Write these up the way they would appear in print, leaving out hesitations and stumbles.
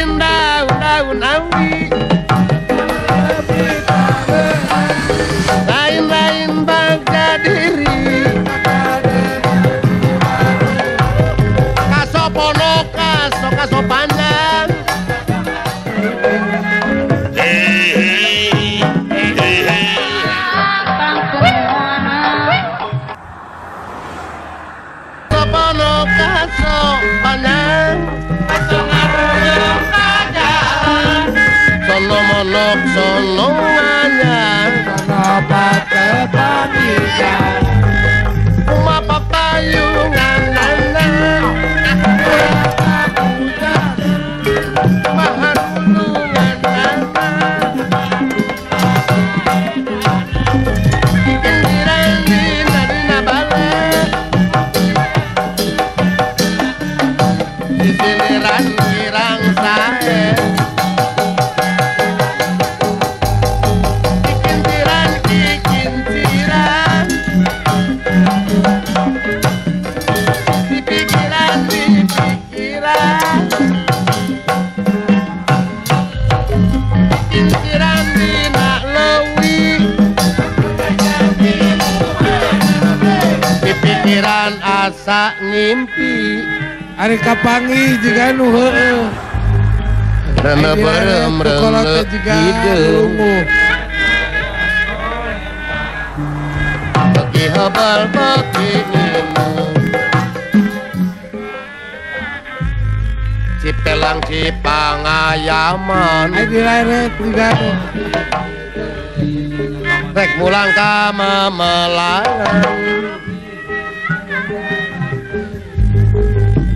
Lain-lain daun-daun awi, lain-lain bangga diri. Kasopono kaso kaso pandang. Kasopono kaso pandang. Sono monok sono anyar, sono patepanikan, uma papayungan nana, maharungan nana, kindiran dina dina bale, disiniran kirang sae. Pikiran asa ngimpi ari kapanggih jiga nu heueuh rene berem rene hideung beki hebel beki nginum cipelang cipangayaman ari dileret jiga nu rek mulang ka memelangan.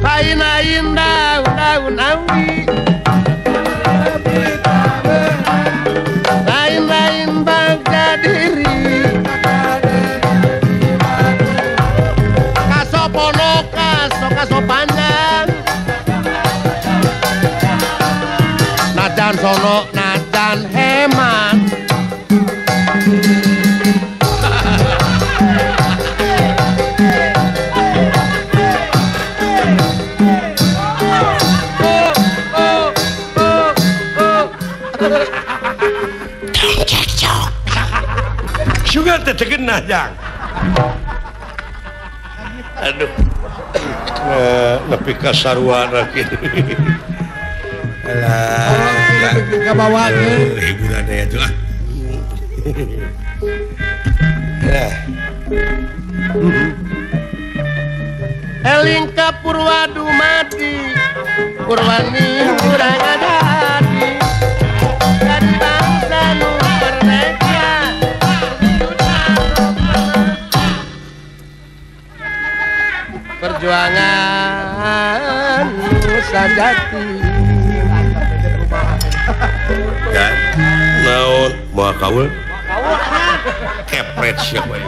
Lain-lain daun-daun awi, lain-lain bangga diri. Kasopono kaso kaso pandang, najan sono najan hemat. Sugar teh terkena jang. Aduh, lebih kasarwana gitu. Alah, kabawa hiburan ya tuh. Eling ka Purwa dumadi, Purwani urang adadi, dari bangsa nu merdeka. Perjuangan sajati. Ya, naon moal kaul? Kepret siapa ya?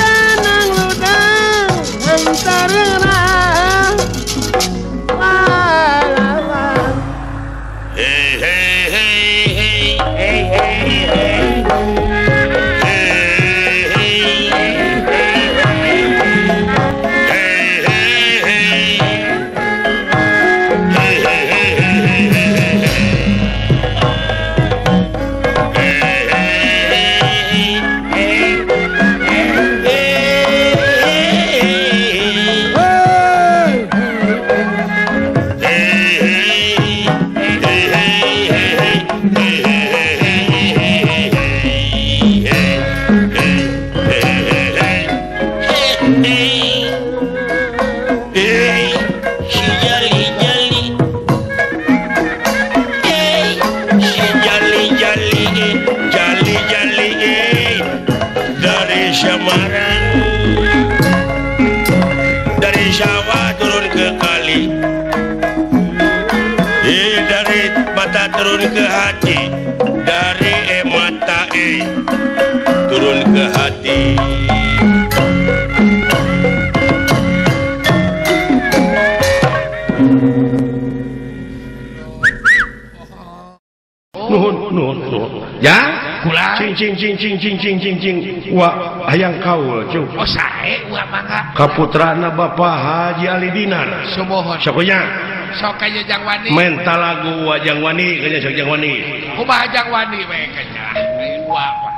Tanang ludang antara. Hey hey hey hey hey hey hey dari sawah turun ke kali, dari mata turun ke hati, dari mata turun ke hati. Nuhun nuhun nuhun. Ya, kula cing cing cing cing cing cing cing cing. Wa hayang kaul cung. Oh sae wa mangga. Kaputrana Bapak Haji Ali Dinar. Sumuhun. Sakunya. Sok aya Jang Wani. Menta lagu wa Jang Wani kanya sok Jang Wani. Kumaha Jang Wani we kanya. Wa mah.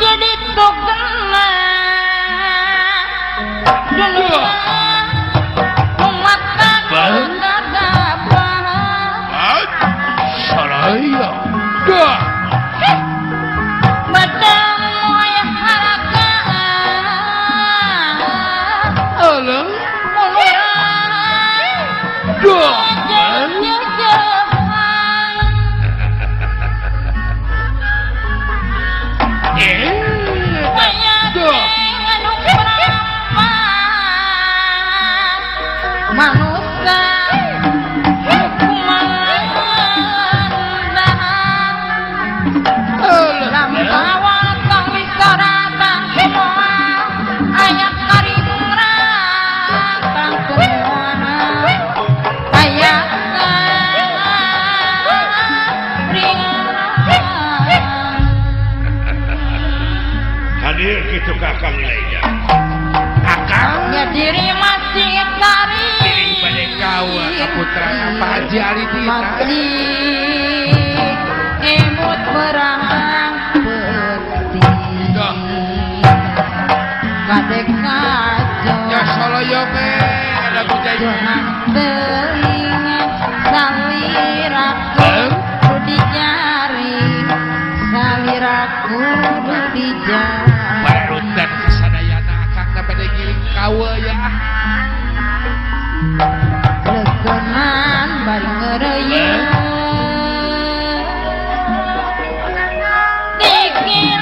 Jadi togana dulu mata saraya dah batang wayah haraka alah dah hadir gitu kakang nilainya akang ya diri masih tari diri kau kaputra Pak Haji Ali Dinar emut perang peti kadek kajo ya soloyo me lagu jajan telinga saliraku dicari saliraku dicari barutan kesadayana akang pada giring kawe ya lekonan bari ngereyun dikir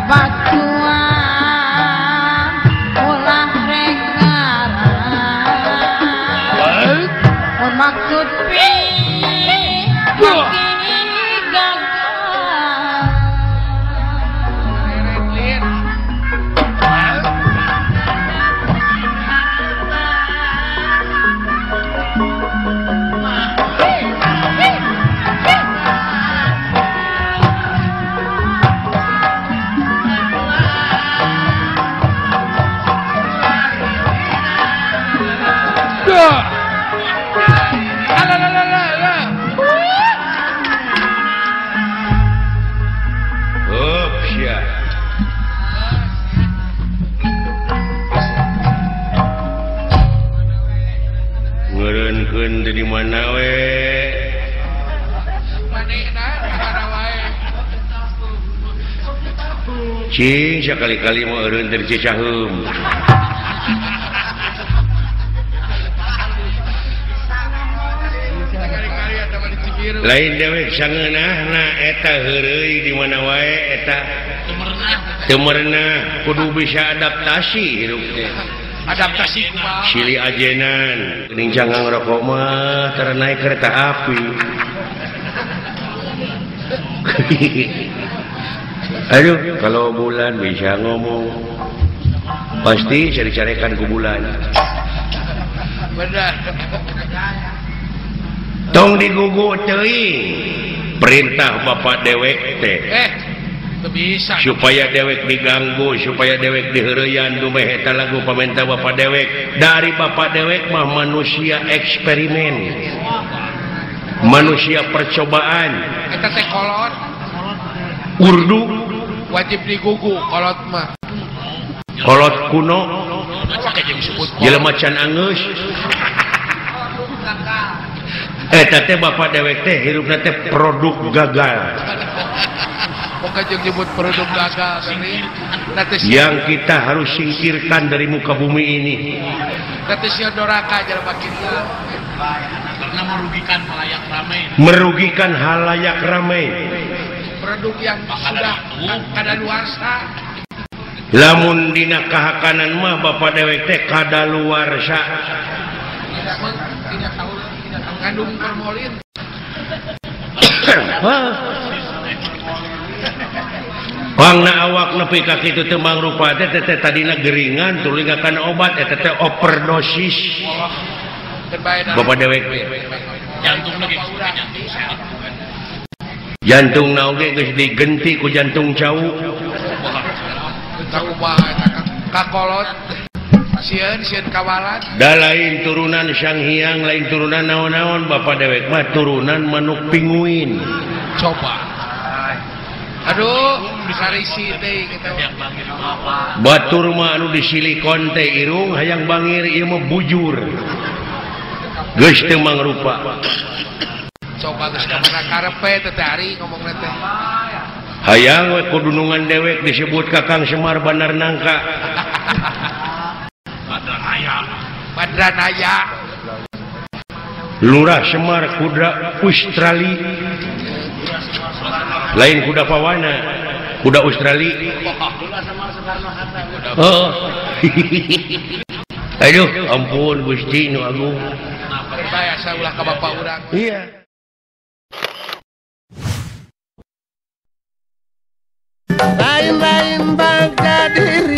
batuan ulah rengaran maksud pi di mana we cing sekali-kali mau eureun teh Cicaheum lain dewek sangeunahna eta heureuy di mana wae eta teu merenah kudu bisa adaptasi hirup teh adaptasi silih ajenan geuning jangan ngerokok mah tara naik kereta api. Aduh, kalau bulan bisa ngomong pasti cari-carikan ke bulan. Benar. Tong digugu teuing perintah bapak dewek teh. Bisa. Supaya dewek diganggu, supaya dewek diheureuyan dumeh eta lagu pamenta bapak dewek. Dari bapak dewek mah manusia eksperimen, manusia percobaan. Eta teh kolot. Urdu wajib digugu kolot mah. Kolot kuno. Jelema can angeus. Eta teh bapak dewek teh hirupna teh produk gagal. Produk gagal yang kita harus singkirkan dari muka bumi ini. Karena merugikan halayak ramai. Merugikan halayak ramai. Produk yang sudah kadaluarsa. Lamun dina kahakanan mah bapak dewek teh kadaluarsa. Tidak tahu, tidak tahu kandung formolin. Pangna awak nepi ka kitu teu mangrupa teh teh tadina geringan tuluy ngakan obat eta teh overdosis. Bapak dewek jantungna oge geus digenti ku jantung cau. Kakolot sieun sieun kawalan. Da lain turunan Sang Hyang, lain turunan naon-naon, bapak dewek mah turunan manuk pinguin. Coba. Aduh, bisa risi teh gitu. Batur mah anu di silikon teh irung hayang bangir ieu mah bujur. Geus teu mangrupa. Coba geus ka mana karepe teh ari ngomongna teh. Hayang we kudunungan dewek disebut Kakang Semar Bandar Nangka. Badranaya. Lurah Semar kuda Australia. Lain kuda pawana, kuda Australia. Oh. Aduh, ampun Gusti nu agung. Terbayasa ulah ka bapak urang. Iya. Lain-lain bangga diri.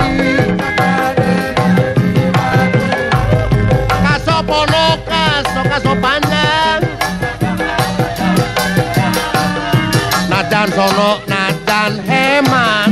Kasopono kaso kasopanan. Najan sono najan hemat.